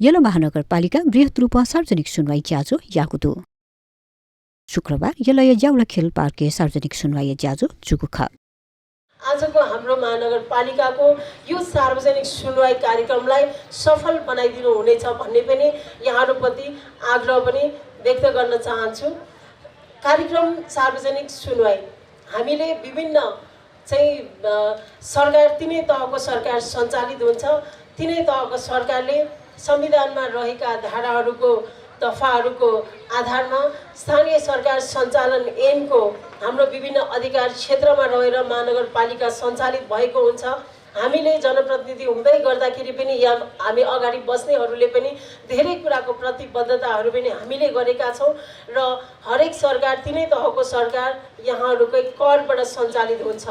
Yellow महानगरपालिका बृहत रूप सार्वजनिक सुनवाई ज्याजो यागुदो शुक्रबार यलय ज्याउला खेल पार्क सार्वजनिक सुनवाई ज्याजो जुगुख आजको हाम्रो महानगरपालिकाको यो सार्वजनिक सुनवाई कार्यक्रमलाई सफल बनाइदिनु हुनेछ भन्ने पनि यहाँहरूप्रति आग्रह पनि व्यक्त गर्न चाहन्छु। कार्यक्रम सार्वजनिक सुनवाई हामीले विभिन्न चाहिँ सरकार तिनै तहको सरकार सञ्चालित हुन्छ। तिनै तहको सरकारले संविधानमा रहेका धाराहरूको दफाहरूको आधारमा स्थानीय सरकार सञ्चालन ऐनको हाम्रो विभिन्न अधिकार क्षेत्रमा रहेर महानगरपालिका सञ्चालित भएको हुन्छ। हामीले जनप्रतिनिधि हुँदै गर्दाखेरि पनि या हामी अगाडि बस्नेहरूले पनि धेरै कुराको प्रतिबद्धताहरू पनि हामीले गरेका छौँ र हरेक सरकार तिनै तहको सरकार यहाँहरूकै करबाट सञ्चालित हुन्छ।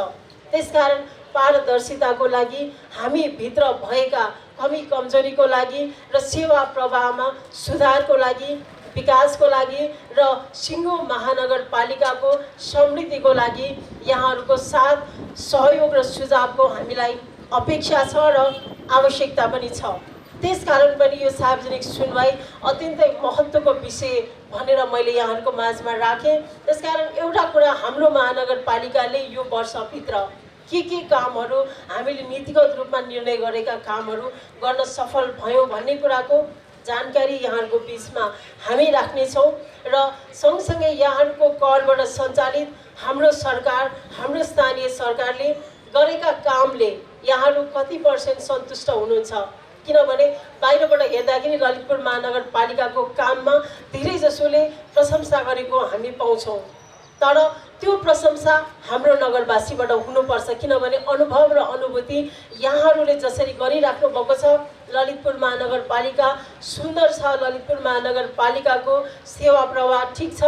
त्यसकारण पारदर्शिताको लागि हामी भित्र भएका कमी कमजोरीको लागि र सेवा प्रवाहमा सुधारको लागि विकासको लागि र सिङ्गो महानगरपालिकाको समृद्धिको लागि यहाँहरूको साथ सहयोग र सुझावको हामीलाई अपेक्षा छ र आवश्यकता पनि छ। त्यसकारण पनि यो सार्वजनिक सुनवाई अत्यन्तै महत्त्वको विषय भनेर मैले यहाँहरूको माझमा राखेँ। त्यसकारण एउटा कुरा हाम्रो महानगरपालिकाले यो वर्षभित्र के कामहरू हामीले नीतिगत रूपमा निर्णय गरेका कामहरू गर्न सफल भयौँ भन्ने कुराको जानकारी यहाँहरूको बिचमा हामी राख्नेछौँ र सँगसँगै यहाँहरूको करबाट सञ्चालित हाम्रो सरकार हाम्रो स्थानीय सरकारले गरेका कामले यहाँहरू कति % सन्तुष्ट हुनुहुन्छ? किनभने बाहिरबाट हेर्दाखेरि ललितपुर महानगरपालिकाको काममा धेरै जसोले प्रशंसा गरेको हामी पाउँछौँ, तर त्यो प्रशंसा हाम्रो नगरवासीबाट हुनुपर्छ। किनभने अनुभव र अनुभूति यहाँहरूले जसरी गरिराख्नु भएको छ, ललितपुर महानगरपालिका सुन्दर छ, ललितपुर महानगरपालिकाको सेवा प्रवाह ठिक छ,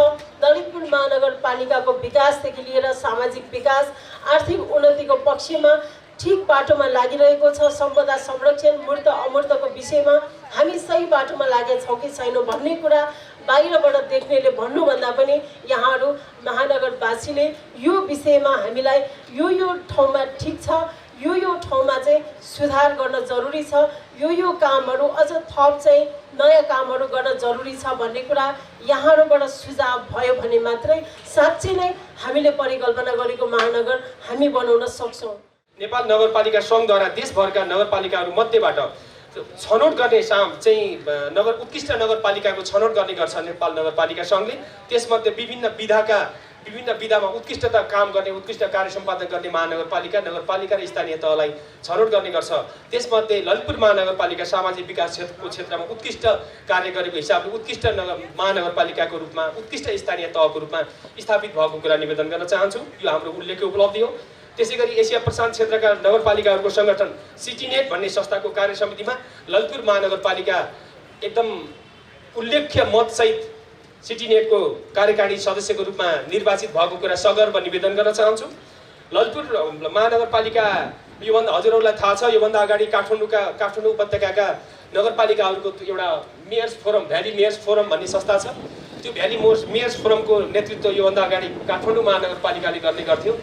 ललितपुर महानगरपालिकाको विकासदेखि लिएर सामाजिक विकास आर्थिक उन्नतिको पक्षमा ठिक बाटोमा लागिरहेको छ। सम्पदा संरक्षण मूर्त अमूर्तको विषयमा हामी सही बाटोमा लागेका छौँ कि छैनौँ भन्ने कुरा बाहिरबाट देख्नेले भन्नुभन्दा पनि यहाँहरू महानगरवासीले यो विषयमा हामीलाई यो ठाउँमा ठिक छ, यो ठाउँमा चाहिँ सुधार गर्न जरुरी छ, यो कामहरू अझ थप चाहिँ नयाँ कामहरू गर्न जरुरी छ भन्ने कुरा यहाँहरूबाट सुझाव भयो भने मात्रै साँच्चै नै हामीले परिकल्पना गरेको महानगर हामी बनाउन सक्छौँ। नेपाल नगरपालिका सङ्घद्वारा देशभरका नगरपालिकाहरू मध्येबाट छनौट गर्ने चाहिँ उत्कृष्ट नगरपालिकाको छनौट गर्ने गर्छ नेपाल नगरपालिका सङ्घले। त्यसमध्ये विभिन्न विधामा उत्कृष्टता काम गर्ने उत्कृष्ट कार्य सम्पादन गर्ने महानगरपालिका नगरपालिका र स्थानीय तहलाई छनौट गर्ने गर्छ। त्यसमध्ये ललितपुर महानगरपालिका सामाजिक विकास क्षेत्रमा उत्कृष्ट कार्य गरेको हिसाबले उत्कृष्ट महानगरपालिकाको रूपमा उत्कृष्ट स्थानीय तहको रूपमा स्थापित भएको कुरा निवेदन गर्न चाहन्छु। यो हाम्रो उल्लेख्य उपलब्धि हो। त्यसैगरी एसिया प्रशान्त क्षेत्रका नगरपालिकाहरूको सङ्गठन सिटीनेट भन्ने संस्थाको कार्य समितिमा ललितपुर महानगरपालिका एकदम उल्लेख्य मतसहित सिटीनेटको कार्यकारी सदस्यको रूपमा निर्वाचित भएको कुरा सगर्व निवेदन गर्न चाहन्छु। ललितपुर महानगरपालिका योभन्दा हजुरहरूलाई थाहा छ, योभन्दा अगाडि काठमाडौँ उपत्यकाका नगरपालिकाहरूको एउटा mayors forum valley mayors forum भन्ने संस्था छ। त्यो भ्याली मेयर्स फोरमको नेतृत्व योभन्दा अगाडि काठमाडौँ महानगरपालिकाले गर्ने गर्थ्यो।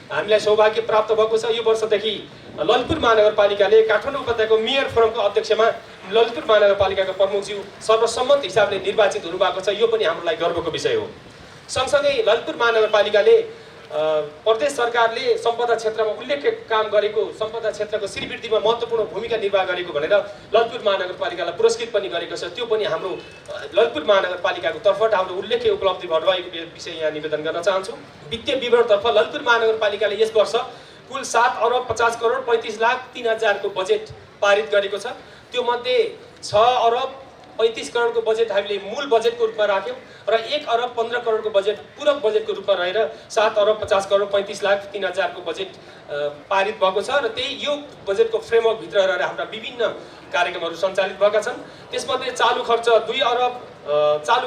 हामीलाई सौभाग्य प्राप्त भएको छ, यो वर्षदेखि ललितपुर महानगरपालिकाले काठमाडौँ उपत्यकाको मेयर फोरमको अध्यक्षमा ललितपुर महानगरपालिकाका प्रमुखज्यू सर्वसम्मत हिसाबले निर्वाचित हुनुभएको छ। यो पनि हाम्रो लागि गर्वको विषय हो। सँगसँगै ललितपुर महानगरपालिकाले प्रदेश सरकारले सम्पदा क्षेत्रमा उल्लेख्य काम गरेको सम्पदा क्षेत्रको श्रीवृद्धिमा महत्त्वपूर्ण भूमिका निर्वाह गरेको भनेर ललितपुर महानगरपालिकालाई पुरस्कृत पनि गरेको छ। त्यो पनि हाम्रो ललितपुर महानगरपालिकाको तर्फबाट हाम्रो उल्लेख्य उपलब्धि भएको विषय यहाँ निवेदन गर्न चाहन्छु। वित्तीय विवरणतर्फ ललितपुर महानगरपालिकाले यस वर्ष कुल 7,50,35,03,000 को बजेट पारित गरेको छ। त्यो मध्ये 6,35,00,00,000 को बजेट हामीले मूल बजेटको रूपमा राख्यौँ र 1,15,00,00,000 को बजेट पूरक बजेटको रूपमा रहेर 7,50,35,03,000 को बजेट पारित भएको छ र त्यही यो बजेटको फ्रेमवर्क भित्र रहेर हाम्रा विभिन्न कार्यक्रमहरू सञ्चालित भएका छन्। त्यसमध्ये चालु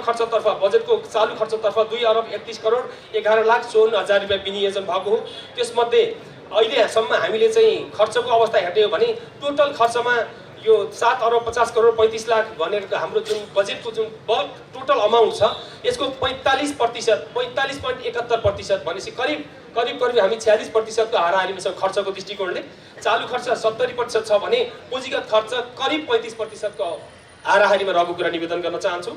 खर्चतर्फ बजेटको चालु खर्चतर्फ 2,31,11,54,000 रुपियाँ विनियोजन भएको हो। त्यसमध्ये अहिलेसम्म हामीले चाहिँ खर्चको अवस्था हेर्ने हो भने टोटल खर्चमा यो 7,50,35,00,000 भनेर हाम्रो जुन बजेटको जुन बल्क टोटल अमाउन्ट छ यसको 45.71% भनेपछि करिब हामी 46% को हाराहारीमा छ। खर्चको दृष्टिकोणले चालु खर्च 70% छ भने पुँजीगत खर्च करिब 35% को हाराहारीमा रहेको कुरा निवेदन गर्न चाहन्छु।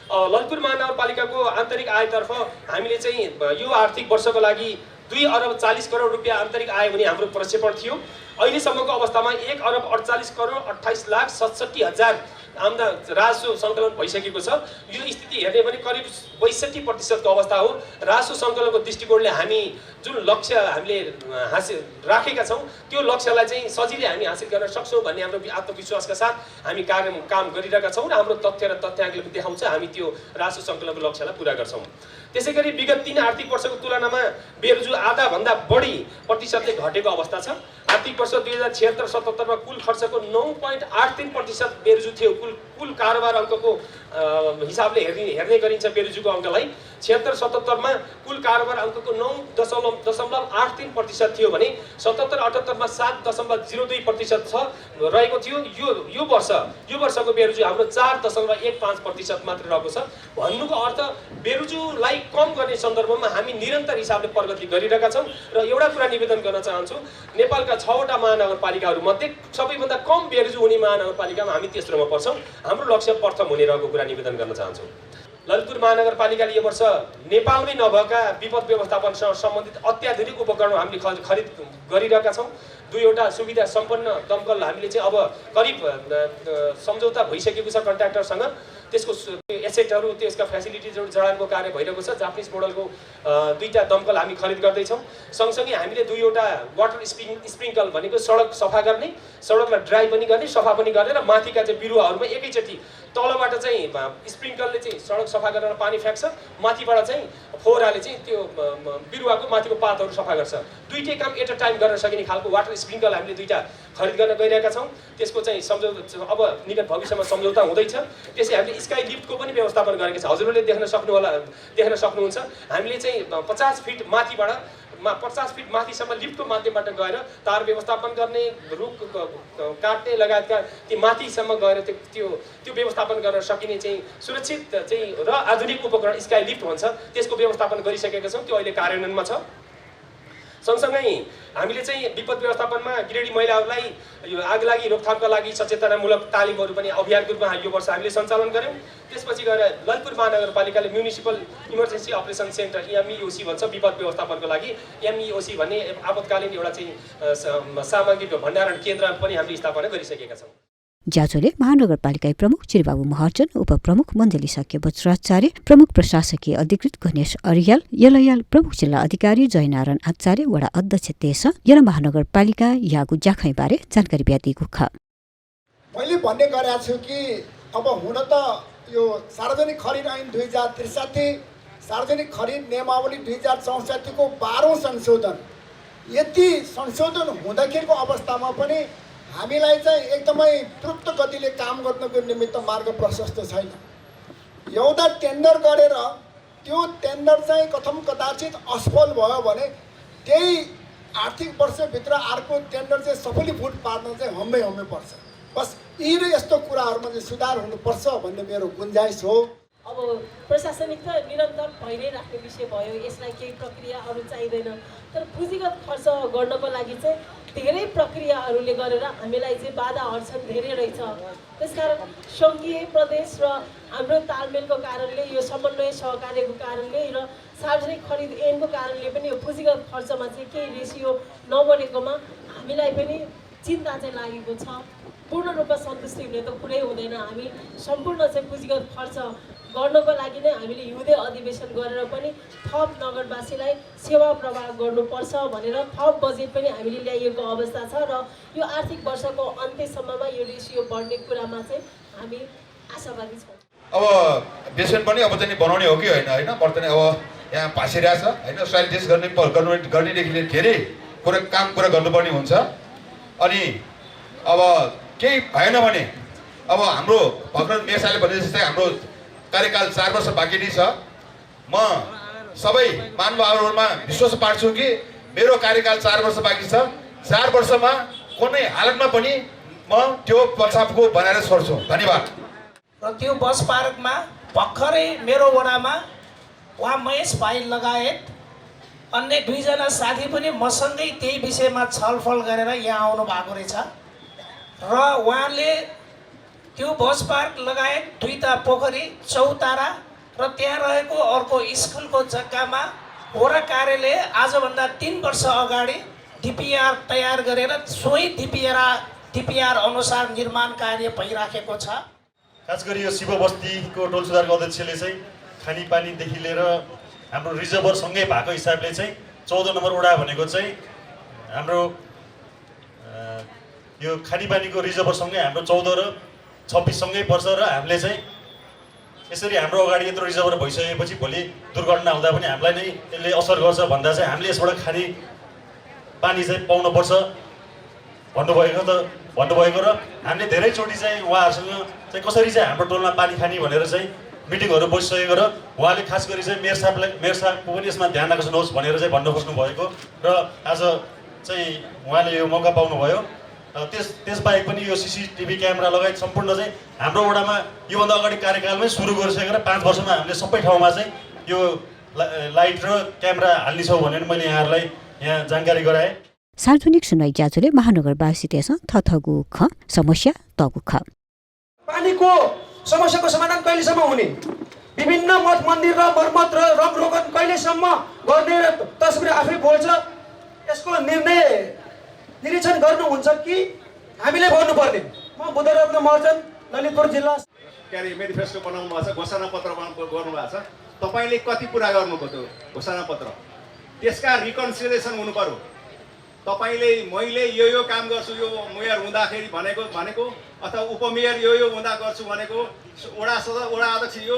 ललितपुर महानगरपालिकाको आन्तरिक आयतर्फ हामीले चाहिँ यो आर्थिक वर्षको लागि 2 अरब 40 करोड रुपियाँ आन्तरिक आय भने हाम्रो प्रक्षेपण थियो। अहिलेसम्मको अवस्थामा 1 अरब 48 करोड 28 लाख 67 हजार राजस्व सङ्कलन भइसकेको छ। यो स्थिति हेर्ने भने करिब 62% अवस्था हो। राजस्व सङ्कलनको दृष्टिकोणले हामी जुन लक्ष्य हामीले हासिल राखेका छौँ त्यो लक्ष्यलाई चाहिँ सजिलै हामी हासिल गर्न सक्छौँ भन्ने हाम्रो आत्मविश्वासका साथ हामी काम गरिरहेका छौँ र हाम्रो तथ्य र तथ्याङ्कले पनि देखाउँछ हामी त्यो राजस्व सङ्कलनको लक्ष्यलाई पुरा गर्छौँ। त्यसै गरी विगत 3 आर्थिक वर्षको तुलनामा बेरोजु आधाभन्दा बढी प्रतिशतले घटेको अवस्था छ। आर्थिक वर्ष 2076-77 मा कुल खर्चको 9.83% बेरोजु थियो। कुल कारोबार अङ्कको हिसाबले हेर्ने गरिन्छ बेरोजुको अङ्कलाई। 76-77 मा कुल कारोबार अङ्कको 9.83% थियो भने 77-78 मा 7.02% रहेको थियो। यो वर्षको बेरोजु हाम्रो 4.15% मात्र रहेको छ। भन्नुको अर्थ बेरोजुलाई कम गर्ने सन्दर्भमा हामी निरन्तर हिसाबले प्रगति गरिरहेका छौँ। र एउटा कुरा निवेदन गर्न चाहन्छु, नेपालका 6 वटा महानगरपालिकाहरू मध्ये सबैभन्दा कम बेरोजु हुने महानगरपालिकामा हामी तेस्रोमा पर्छौँ। हाम्रो लक्ष्य प्रथम हुने रहेको कुरा निवेदन गर्न चाहन्छु। ललितपुर महानगरपालिकाले यो वर्ष नेपालमै नभएका विपद व्यवस्थापनसँग सम्बन्धित अत्याधुनिक उपकरण हामीले खरिद गरिरहेका छौँ। 2 वटा सुविधा सम्पन्न दमकल हामीले चाहिँ अब करिब सम्झौता भइसकेको छ कन्ट्र्याक्टरसँग। त्यसको एसेटहरू त्यसका फेसिलिटिजहरू जडानको कार्य भइरहेको छ। जापानिज मोडलको 2टा दमकल हामी खरिद गर्दैछौँ। सँगसँगै हामीले 2 वटा वाटर स्प्रिङ्कल भनेको सडक सफा गर्ने, सडकलाई ड्राई पनि गर्ने, सफा पनि गर्ने र माथिका चाहिँ बिरुवाहरूमा एकैचोटि तलबाट चाहिँ स्प्रिङ्कलले चाहिँ सडक सफा गरेर पानी फ्याँक्छ, माथिबाट चाहिँ फोहराले चाहिँ त्यो बिरुवाको माथिको पातहरू सफा गर्छ। दुईटै काम एट अ टाइम गर्न सकिने खालको वाटर स्प्रिङ्कल हामीले 2टा खरिद गर्न गइरहेका छौँ। त्यसको चाहिँ सम्झौता अब निकट भविष्यमा सम्झौता हुँदैछ। त्यसै हामीले स्काई लिफ्टको पनि व्यवस्थापन गरेका छौँ। हजुरहरूले देख्न सक्नुहुन्छ हामीले चाहिँ 50 फिट माथिबाट 50 फिट माथिसम्म लिफ्टको माध्यमबाट गएर तार व्यवस्थापन गर्ने, रुख काट्ने लगायतका ती माथिसम्म गएर त्यो व्यवस्थापन गर्न सकिने चाहिँ सुरक्षित चाहिँ र आधुनिक उपकरण स्काई लिफ्ट भन्छ त्यसको व्यवस्थापन गरिसकेका छौँ। त्यो अहिले कार्यान्वयनमा छ। सँगसँगै हामीले चाहिँ विपद व्यवस्थापनमा गृहिणी महिलाहरूलाई यो आगलागी रोकथामका लागि सचेतनामूलक तालिमहरू पनि अभियानको रूपमा यो वर्ष हामीले सञ्चालन गऱ्यौँ। त्यसपछि गएर ललितपुर महानगरपालिकाले municipal emergency operation centre MEOC भन्छ विपद व्यवस्थापनको लागि। एमइओसी भन्ने आपतकालीन एउटा चाहिँ सामग्री भण्डारण केन्द्र पनि हामीले स्थापना गरिसकेका छौँ। ज्याजोले महानगरपालिका प्रमुख चिरबाबु महर्जन, उपप्रमुख मण्डली सख्य बज्राचार्य, प्रमुख प्रशासकीय अधिकृत गणेश अरियाल, यलयाल प्रमुख जिल्ला अधिकारी जयनारायण आचार्य, वडा अध्यक्ष तेस यल महानगरपालिका यागु जाखैबारे जानकारी दिएको छ। मैले भन्ने गरेको छु कि अब हुन त यो सार्वजनिक खरिद ऐन 2063, सार्वजनिक खरिद नियमावली 2064 को 12औं संशोधन, यति संशोधन हुँदाखेरिको अवस्थामा पनि हामीलाई चाहिँ एकदमै द्रुत गतिले काम गर्नको निमित्त मार्ग प्रशस्त छैन। एउटा टेन्डर गरेर त्यो टेन्डर चाहिँ कथम कदाचित असफल भयो भने त्यही आर्थिक वर्षभित्र अर्को टेन्डर चाहिँ सफलीभूत पार्न चाहिँ हम्मै पर्छ। बस यी र यस्तो कुराहरूमा चाहिँ सुधार हुनुपर्छ भन्ने मेरो गुन्जाइस हो। अब प्रशासनिक त निरन्तर भइ नै राख्ने विषय भयो। यसलाई केही प्रक्रियाहरू चाहिँदैन, तर पुँजीगत खर्च गर्नको लागि चाहिँ धेरै प्रक्रियाहरूले गरेर हामीलाई चाहिँ बाधा अड्चन धेरै रहेछ। त्यसकारण सङ्घीय प्रदेश र हाम्रो तालमेलको कारणले, यो समन्वय सहकार्यको कारणले र सार्वजनिक खरिद ऐनको कारणले पनि यो पुँजीगत खर्चमा चाहिँ केही रेसियो नबढेकोमा हामीलाई पनि चिन्ता चाहिँ लागेको छ। पूर्ण रूपमा सन्तुष्टि हुने त कुरै हुँदैन। हामी सम्पूर्ण चाहिँ पुँजीगत खर्च गर्नको लागि नै हामीले हिउँदे अधिवेशन गरेर पनि थप नगरवासीलाई सेवा प्रवाह गर्नुपर्छ भनेर थप बजेट पनि हामीले ल्याइएको अवस्था छ र यो आर्थिक वर्षको अन्त्यसम्ममा यो रेसियो बढ्ने कुरामा चाहिँ हामी आशावादी छौँ। अब बेसन पनि अब चाहिँ बनाउने हो कि होइन पर्दैन। अब यहाँ भाँसिरहेछ होइन, स्टाइलिस गर्नेदेखि लिएर धेरै कुरा गर्नुपर्ने हुन्छ। अनि अब केही भएन भने अब हाम्रो भर्खर मेसाले भने जस्तै हाम्रो कार्यकाल 4 वर्ष बाँकी नै छ। म सबै महानुभावहरूमा विश्वास पार्छु कि मेरो कार्यकाल 4 वर्ष बाँकी छ। 4 वर्षमा कुनै हालतमा पनि म त्यो प्रस्तावको बनाएर छोड्छु। धन्यवाद। र त्यो बस पार्कमा भर्खरै मेरो वडामा उहाँ महेश भाइ लगायत अन्य 2 जना साथी पनि मसँगै त्यही विषयमा छलफल गरेर यहाँ आउनु भएको रहेछ र उहाँले त्यो बस पार्क लगायत 2टा पोखरी, चौतारा र त्यहाँ रहेको अर्को स्कुलको जग्गामा वडा कार्यालय आजभन्दा 3 वर्ष अगाडि डिपिआर तयार गरेर सोही डिपिआर अनुसार निर्माण कार्य भइराखेको छ। खास गरी यो शिव बस्तीको टोल सुधारको अध्यक्षले चाहिँ खानेपानीदेखि लिएर हाम्रो रिजर्भरसँगै भएको हिसाबले चाहिँ 14 नम्बर वडा भनेको चाहिँ हाम्रो यो खानेपानीको रिजर्भरसँगै हाम्रो 14 र 26 सँगै पर्छ र हामीले चाहिँ यसरी हाम्रो अगाडि यत्रो रिजर्भर भइसकेपछि भोलि दुर्घटना हुँदा पनि हामीलाई नै यसले असर गर्छ भन्दा चाहिँ हामीले यसबाट खाने पानी चाहिँ पाउनुपर्छ भन्नुभएको र हामीले धेरैचोटि चाहिँ उहाँहरूसँग चाहिँ कसरी चाहिँ हाम्रो टोलमा पानी खाने भनेर चाहिँ मिटिङहरू बसिसकेको र उहाँले खास गरी चाहिँ मेयर साहबको पनि यसमा ध्यान राख्नुहोस् भनेर चाहिँ भन्नु खोज्नु भएको र आज चाहिँ उहाँले यो मौका पाउनुभयो। त्यसबाहेक पनि यो सिसिटिभी क्यामेरा लगायत सम्पूर्ण चाहिँ हाम्रो वडामा योभन्दा अगाडि कार्यकालमै सुरु गरिसकेर 5 वर्षमा हामीले सबै ठाउँमा चाहिँ यो लाइट र क्यामेरा हाल्नेछौँ भनेर मैले यहाँहरूलाई यहाँ जानकारी गराएँ। सार्वजनिक सुनवाई जाजुले महानगरवासी त्यसमा थथगु ख समस्या तगु ख पानीको समस्याको समाधान कहिलेसम्म हुने, विभिन्न मठ मन्दिर र मर्मत र रङरोगन कहिलेसम्म गर्ने र तस्बिर आफै बोल्छ, यसको निर्णय निरीक्षण गर्नुहुन्छ कि हामीले गर्नुपर्ने। म बुद्धरत्न महर्जन, ललितपुर जिल्ला। के अरे मेनिफेस्टो बनाउनु भएको छ, घोषणापत्र गर्नुभएको छ, तपाईँले कति पुरा गर्नुभयो त्यो घोषणापत्र? त्यसका रिकन्सिलिएसन हुनु पर्यो। तपाईँले मैले यो काम गर्छु, यो मेयर हुँदाखेरि भनेको अथवा उपमेयर यो हुँदा गर्छु भनेको, वडा अध्यक्ष यो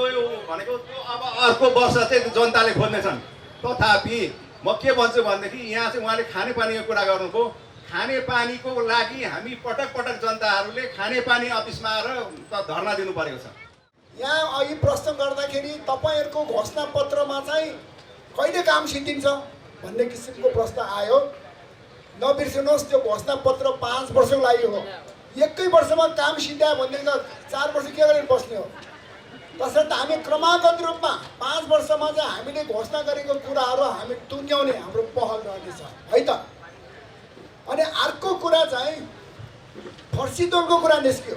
भनेको त्यो अब अर्को वर्ष चाहिँ जनताले खोज्नेछन्। तथापि म के भन्छु भनेदेखि यहाँ चाहिँ उहाँले खानेपानीको कुरा गर्नुभयो। खानेपानीको लागि हामी पटक जनताहरूले खानेपानी अफिसमा आएर धर्ना दिनु परेको छ। यहाँ अघि प्रश्न गर्दाखेरि तपाईँहरूको घोषणापत्रमा चाहिँ कहिले काम सिद्धिन्छ भन्ने किसिमको प्रश्न आयो। नबिर्सनुहोस्, त्यो घोषणापत्र 5 वर्षको लागि हो। एकै वर्षमा काम सिद्ध्यायो भनेदेखि त 4 वर्ष के गरेर बस्ने हो? तसर्थ हामी क्रमागत रूपमा 5 वर्षमा चाहिँ हामीले घोषणा गरेको कुराहरू हामी टुङ्ग्याउने हाम्रो पहल रहनेछ है त। अनि अर्को कुरा चाहिँ फर्सीदोलको कुरा निस्क्यो।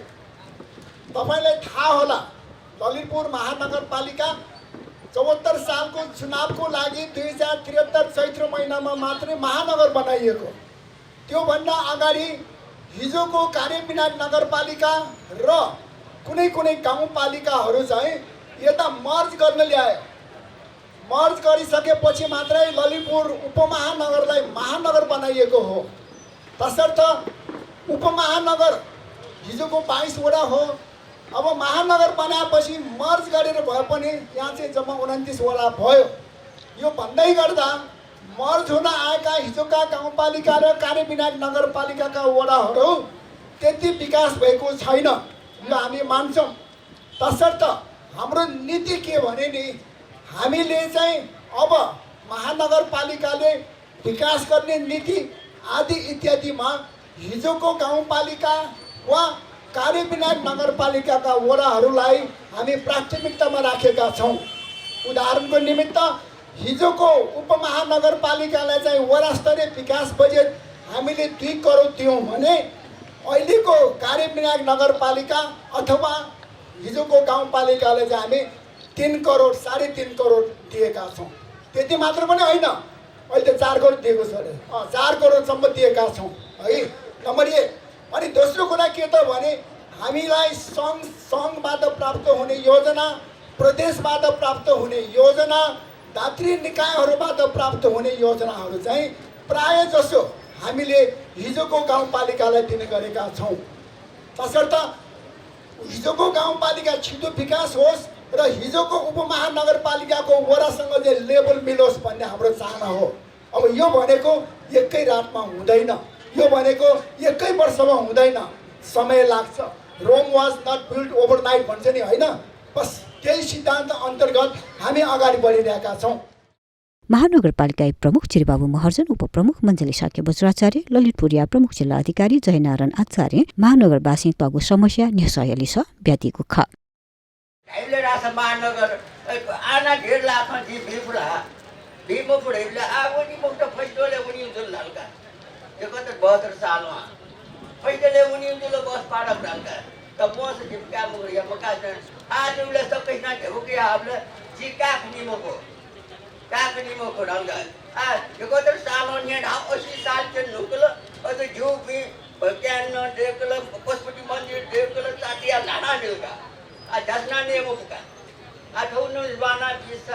तपाईँलाई थाहा होला, ललितपुर महानगरपालिका 74 सालको चुनावको लागि 2073 चैत्र महिनामा मात्रै महानगर बनाइएको। त्योभन्दा अगाडि हिजोको कार्यविनायक नगरपालिका र कुनै गाउँपालिकाहरू चाहिँ यता मर्ज गर्न ल्यायो। मर्ज गरिसकेपछि मात्रै ललितपुर उपमहानगरलाई महानगर बनाइएको हो। तसर्थ उपमहानगर हिजोको 22 वडा हो। अब महानगर बनाएपछि मर्ज गरेर भए पनि यहाँ चाहिँ जम्मा 29 वडा भयो। यो भन्दै गर्दा मर्ज हुन आएका हिजोका गाउँपालिका र कार्यविनायक नगरपालिकाका वडाहरू त्यति विकास भएको छैन, यो हामी मान्छौँ। तसर्थ हाम्रो नीति के भने नि, हामीले चाहिँ अब महानगरपालिकाले विकास गर्ने नीति आदि इत्यादिमा हिजोको गाउँपालिका वा कार्यविनायक नगरपालिकाका वडाहरूलाई हामी प्राथमिकतामा राखेका छौँ। उदाहरणको निमित्त हिजोको उपमहानगरपालिकालाई चाहिँ वडा स्तरीय विकास बजेट हामीले 2 करोड दियौँ भने अहिलेको कार्यविनायक नगरपालिका अथवा हिजोको गाउँपालिकालाई चाहिँ हामी 3 करोड 3.5 करोड दिएका छौँ। त्यति मात्र पनि होइन, अहिले 4 करोड दिएको छ अरे, 4 करोडसम्म दिएका छौँ है, नम्बर 1। अनि दोस्रो कुरा के त भने हामीलाई सङ्घबाट प्राप्त हुने योजना, प्रदेशबाट प्राप्त हुने योजना, दात्री निकायहरूबाट प्राप्त हुने योजनाहरू चाहिँ प्राय जसो हामीले हिजोको गाउँपालिकालाई दिने गरेका छौँ। तसर्थ हिजोको गाउँपालिका छिटो विकास होस् र हिजोको उपमहानगरपालिकाको वडासँग चाहिँ लेभल मिलोस् भन्ने हाम्रो चाहना हो। अब यो भनेको एकै रातमा हुँदैन, यो भनेको एकै वर्षमा हुँदैन, समय लाग्छ। Rome was not build overnight भन्छ नि होइन, बस त्यही सिद्धान्त अन्तर्गत हामी अगाडि बढिरहेका छौँ। महानगरपालिका प्रमुख चिरबाबु महर्जन, उपप्रमुख मञ्जली साक्य बज्राचार्य, ललितपुरिया प्रमुख जिल्ला अधिकारी जयनारायण आचार्य महानगरवासी तगु समस्या निसयली छ व्याधिको ख हामीले रासा महानगर आना ढेर लाखमा जी बिपुला भीमो पुढेले आवनी मुक्त फैदोले उनी जुल लालका यो कत 72 सालमा फैदोले उनी जुल बस पाडक लालका semua sedikit kamu yang mengatakan ada ulah sampai nanti oke habla jika ni mau orang देखो तो सामान्य ढाक उसी साल के नुकल और तो जो भी बच्चन देखल पशुपति मंदिर देखल साथिया लाना मिलगा दसना नहीं मुका थोन उल्बाना जिस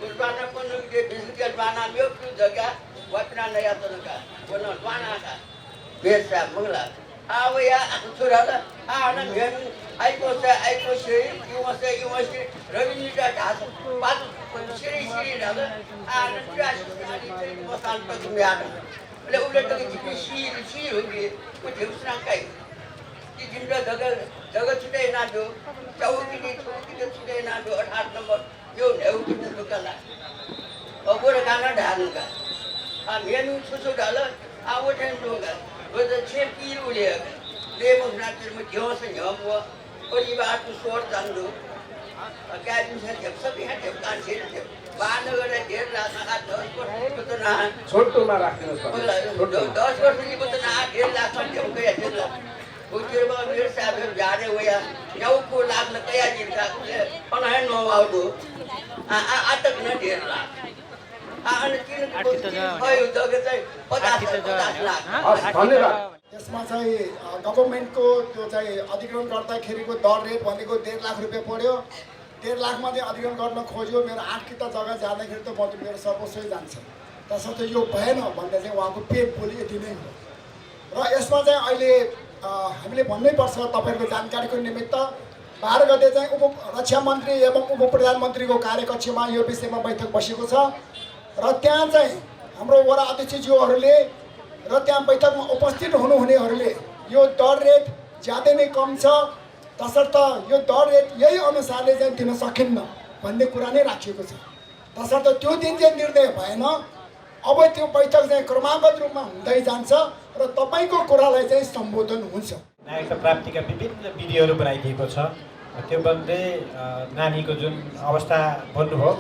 उल्बाना पन के बिजली के उल्बाना में क्यों जगह वतना नया तो का वो उल्बाना का बेसा मंगला आवया छुरा ना घेन आइको से युवा से रविन्द्र ढाक बात श्री ढाक नटराज मसाल तक में आना ले उले तक जितनी शी होगी वो देवस्ना काई कि जिंदा जगह छुटे ना दो चौकी की छुटे ना दो 18 नंबर जो नेउ की दुकाला और वो गाना डालूंगा मेनू छुछो डाला वो टाइम दूंगा वो तो छे की उले ले मुझना फिर में क्यों से न्याम हुआ और ये बात तो शोर जान दो क्या दूसरा जब सब यहाँ जब कान से महानगर डेढ़ लाख 10 वर्ष तो ना छोटो मा राख्नु पर्छ 10 वर्ष की तो ना 1.5 लाख जब गया थे वो के बाद मेरे साहब जाने हुआ नौ को लाख न कया जिनका और है नो आउटो तक न 1.5 लाख अनि किन भयो जग्गा चाहिँ 50 लाख धन्यवाद यसमा चाहिँ गभर्मेन्टको त्यो चाहिँ अधिग्रहण गर्दाखेरिको दर रेट भनेको 1.5 लाख रुपियाँ पर्यो 1.5 लाखमा चाहिँ अधिग्रहण गर्न खोज्यो मेरो 8 किता जग्गा जाँदाखेरि त म मेरो सर्वस्वै जान्छ त्यसर्थ यो भएन भन्ने चाहिँ उहाँको पेट बोली यति नै हो र यसमा चाहिँ अहिले हामीले भन्नै पर्छ तपाईहरुको जानकारीको निमित्त 12 गते चाहिँ रक्षा मन्त्री एवं उप प्रधानमन्त्रीको कार्यकक्षमा यो विषयमा बैठक बसेको छ र त्यहाँ चाहिँ हाम्रो वडा अध्यक्षज्यूहरूले र त्यहाँ बैठकमा उपस्थित हुनुहुनेहरूले यो दर रेट ज्यादै नै कम छ तसर्थ यो दर रेट यही अनुसारले चाहिँ दिन सकिन्न भन्ने कुरा नै राखिएको छ तसर्थ त्यो दिन चाहिँ निर्णय भएन अब त्यो बैठक चाहिँ क्रमागत रूपमा हुँदै जान्छ र तपाईको कुरालाई चाहिँ सम्बोधन हुन्छ नागरिकता प्राप्तिका विभिन्न विधिहरू बनाइदिएको छ त्यो मध्ये नानीको जुन अवस्था भन्नुभयो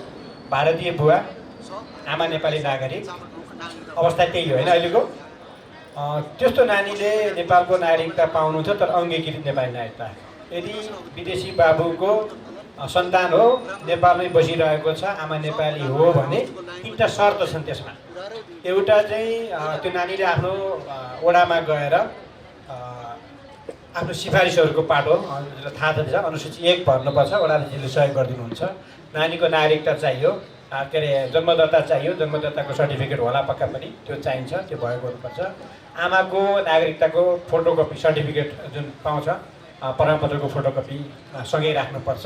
भारतीय बुवा आमा नेपाली नागरिक अवस्था त्यही हो हैन अहिलेको त्यस्तो नानीले नेपालको नागरिकता पाउनुहुन्छ तर अङ्गीकृत नेपाली नागरिकता यदि विदेशी बाबुको सन्तान हो नेपालमै बसिरहेको छ आमा नेपाली हो भने 3टा शर्त छन् त्यसमा एउटा चाहिँ त्यो नानीले आफ्नो वडामा गएर आफ्नो सिफारिसहरूको पाटो थाहा छ अनुसूची 1 भर्नुपर्छ वडाले सहयोग गरिदिनुहुन्छ नानीको नागरिकता चाहियो के अरे जन्मदत्ता चाहियो जन्मदत्ताको सर्टिफिकेट होला पक्का पनि त्यो चाहिन्छ त्यो भएको हुनुपर्छ आमाको नागरिकताको फोटोकपी सर्टिफिकेट जुन पाउँछ प्रमाणपत्रको फोटोकपी सँगै राख्नुपर्छ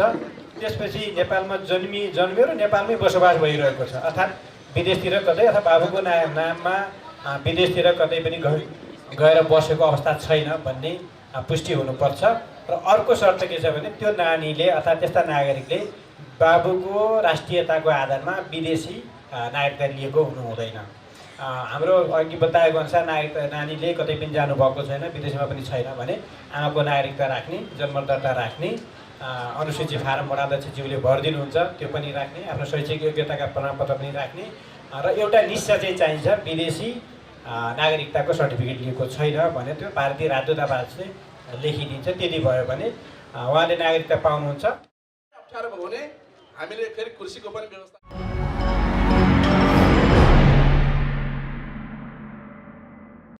त्यसपछि नेपालमा जन्मियो र नेपालमै बसोबास भइरहेको छ अर्थात् विदेशतिर कतै अथवा बाबुको नाममा विदेशतिर कतै पनि गएर बसेको अवस्था छैन भन्ने पुष्टि हुनुपर्छ र अर्को शर्त के छ भने त्यो नानीले अर्थात् त्यस्ता नागरिकले बाबुको राष्ट्रियताको आधारमा विदेशी नागरिकता लिएको हुनु हुँदैन हाम्रो अघि बताएको अनुसार नानीले कतै पनि जानुभएको छैन विदेशमा पनि छैन भने आमाको नागरिकता राख्ने जन्मदत्ता राख्ने अनुसूची फारम वडाध्यक्षज्यूले भरिदिनुहुन्छ त्यो पनि राख्ने आफ्नो शैक्षिक योग्यताका प्रमाणपत्र पनि राख्ने र एउटा निश्चय चाहिँ चाहिन्छ विदेशी नागरिकताको सर्टिफिकेट लिएको छैन भने त्यो भारतीय राजदूतावासले लेखिदिन्छ त्यति भयो भने उहाँले नागरिकता पाउनुहुन्छ अप्ठ्यारो भयो भने हामीले फेरि कुर्सीको पनि व्यवस्था